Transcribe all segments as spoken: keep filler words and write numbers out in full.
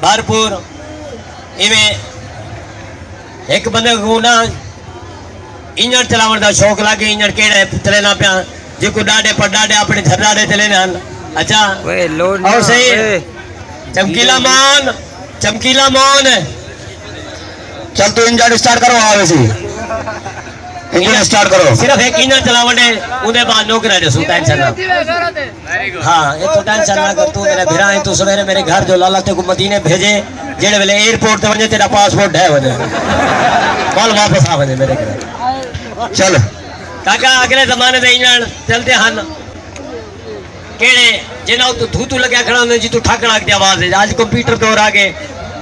بھرپور۔ ایویں ہک بندے کوں نہ انجݨ چلاوݨ دا شوق لڳ ڳئے، انجݨ کیڑھے چلینا پیا، جیکوں ݙاڈھے پڑݙاڈھے اپݨے دھر ݙاڈھے چلینے ہن۔ اچھا، وے لوڈ اور نہ، صحیح۔ وے۔ چمکیلا مان، چمکیلا مان۔ چل توں انجݨ سٹارٹ کرو، آ ویسی۔ انجݨ سٹارٹ کرو۔ صرف ہک انجݨ چلاوݨ ݙے، اوندے بعد نوکرا ݙیسوں، ٹینشن نہ۔ ہاں، اے توں ٹینشن نہ کر، توں میرا بھرا ہیں، توں سویرے میرے گھر جو، لالا تیکوں مدینے بھیجے، جیڑھے ویلے ایئرپورٹ تے ونڄے تیݙا پاسپورٹ ڈھہہ ونڄے، ول واپس آ ونڄے میرے گھر۔ چل۔ کاکا، اڳلے زمانے دے انجݨ چلدے ہن، کیڑھے جنہاں اتوں دھو توں لڳیا کھڑا ہوندا، جتوں ٹھاکݨ آکھدے آواز ہے۔ اڄ کمپیوٹر دور آ ڳئے،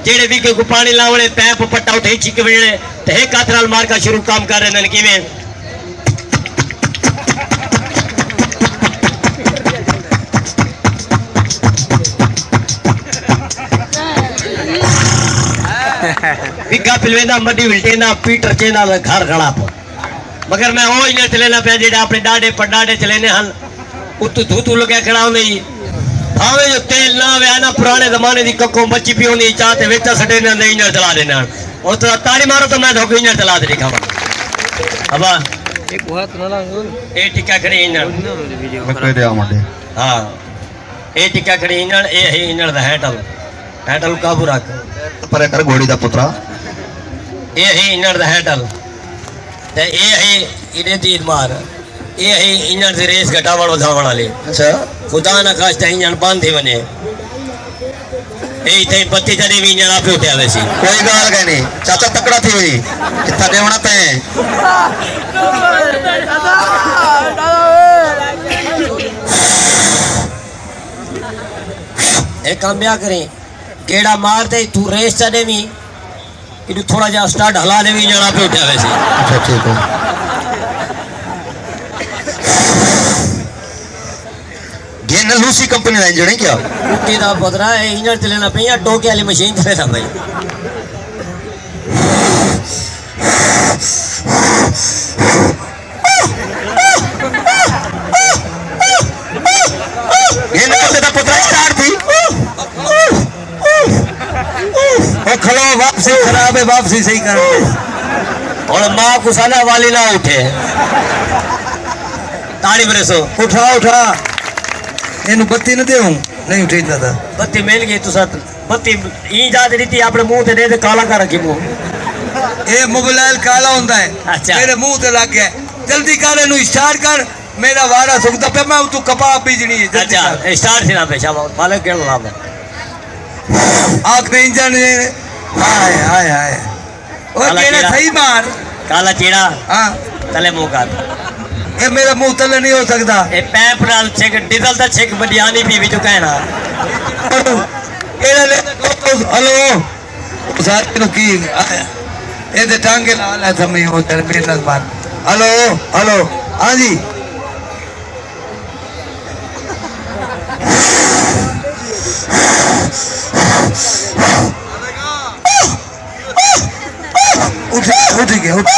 جیڑھے وی کہیں کوں پاݨی لاوݨے، پیپ پٹا اتھے ہی چھک ویݨے، تے ہک ہتھ نال مارکا شروع کم کر ݙیندن۔ کیویں؟ بگھا پلویندا، مڈی ولٹیندا، پیٹر چیندا، گھر کھڑا پا۔ مگر میں او انجݨ چلینا پیا جیڑھا اپݨے ݙاݙے پڑݙاݙے چلینے ہن۔ اتوں دھو توں لڳیا کھڑا ہوندے ہی۔ بھاویں جو تیل نہ ہووے، نہ پراݨے زمانے دی ککوں بچی پئی ہوندی، چا تے وچ سٹے ݙیندے، انجݨ چلا ݙیندے ہن۔ او تاں تاڑی مارو تاں میں تہاکوں انجݨ چلا تے ݙکھاواں۔ ابا، ایک بہت نہ لا۔ اے ٹکا کھڑی انجݨ۔ بکرے دے آوݨ ݙے۔ ہاں۔ اے ٹکا کھڑی انجݨ، اے ہے انجݨ دا ہینڈل۔ ہینڈل قابو رکھ۔ پرے کر گھوڑی دا پترا۔ اے ہے انجݨ دا ہینڈل۔ تے اے ہے ایݙے تیر مار۔ اے ہے انجݨ دی ریس گھٹاوݨ ودھاوݨ والی۔ اچھا۔ خدا نہ خواستہ انجݨ بند تھی ونڄے۔ اے اتھائیں بتی جݙیں وی انجݨ آپے اٹھیا ویسی۔ کوئی ڳالھ کائنی۔ چاچا تکڑا تھی وی۔ کتھا ݙیوݨا تیں۔ ہک کم ٻیا کریں۔ گیڑا مار تے توں ریس چا ݙیویں، ایݙو تھوڑا جہا سٹارٹ ہلا ݙیویں، انجݨ آپے اٹھیا ویسی۔ اچھا، ٹھیک ہے۔ گن لوسی کمپنی دا انجݨ ہے کیا؟ کتی دا پترا، اے انجݨ چلینا پئی یا ٹوکے والی مشین چلینا پئی؟ گن لوسی دا پترا سٹارٹ تھی۔ او کھلو، واپسی خراب ہے، واپسی صحیح کر۔ ہݨ ماں کوں ساݙا والی نہ اٹھے۔ تاڑی مریسو۔ اٹھا، اٹھا۔ اینوں بتی نہ ݙیوں۔ نہیں اٹھیندا تاں۔ بتی مل ڳئی، تساں بتی ایں جا تے ݙتی، اپݨے منہ تے ݙے تے کالا کر رکھی منہ۔ اے موبائل کالا ہوندا ہے۔ اچھا۔ میرے منہ تے لڳ ڳیا۔ جلدی کر، اینوں اسٹارٹ کر۔ میرا وارا سکدا پیا، میں اتوں کپاہ بیجݨی ہے، جلدی اچھا، کر۔ اسٹارٹ تھی نہ پیا، شاباش، مالک کیڑھا نام ہے؟ آکھ دے انجن نے، ہائے، ہائے، ہائے۔ او کالا کیڑھا چیڑا۔ صحیح مار۔ کالا چیڑا۔ ہاں۔ تلے منہ کر۔ اے میرا منہ تلے نہیں ہو سکدا۔ اے پیپ نال چھک، ڈیزل دا چھک بڈیانی پی وچوں کہنا۔ کیڑھا لے، ہلو۔ سارے نوں کی آیا؟ اے تے ٹانگے نال ہے سمجھی، او تیرے پیٹ نال مار۔ ہلو، ہلو۔ ہاں جی۔ اٹھ، اٹھ گیا، اٹھ۔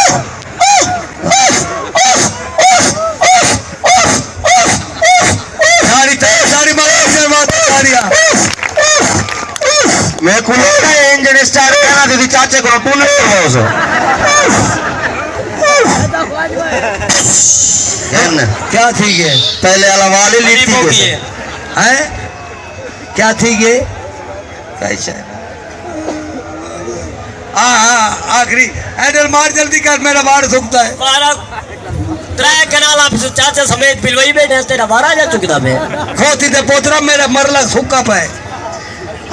ساری تے، ساری مارو، ساری مارو، ساری آ۔ میں کو لگا ہے انجن سٹارٹ کرنا تھی، چاچے کو ٹونر کرواؤ سو۔ ہن۔ کیا تھی ڳئے؟ پہلے والا والی لیتی عجیب ہو گئی ہے۔ ہیں؟ کیا تھی ڳئے؟ کیا شے؟ ہاں، ہاں، آخری۔ ہینڈل مار جلدی کر، میرا وار سکدا ہے۔ مارا ترے کنال آپ چاچا سمیت پلوئی بیٹھے ہیں، تیرا وارا جا چکدا پے۔ کھوتی تے پوترا، میرا مرلا سکا پے۔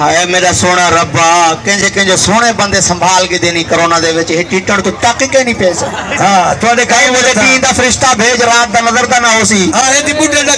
ہائے میرا سوہݨا ربا، کینجھے کینجھے سوہݨے بندے سنبھال کے دینی، کرونا دے وچ اے ٹٹݨ توں ٹک کے نہیں پئے سن۔ ہاں، تہاݙے کہیں کم ویلے ہوتا۔ دین دا فرشتہ بھیج، رات دا نظر دا نہ ہوسی۔ ہاں، ایندی بڈھے دا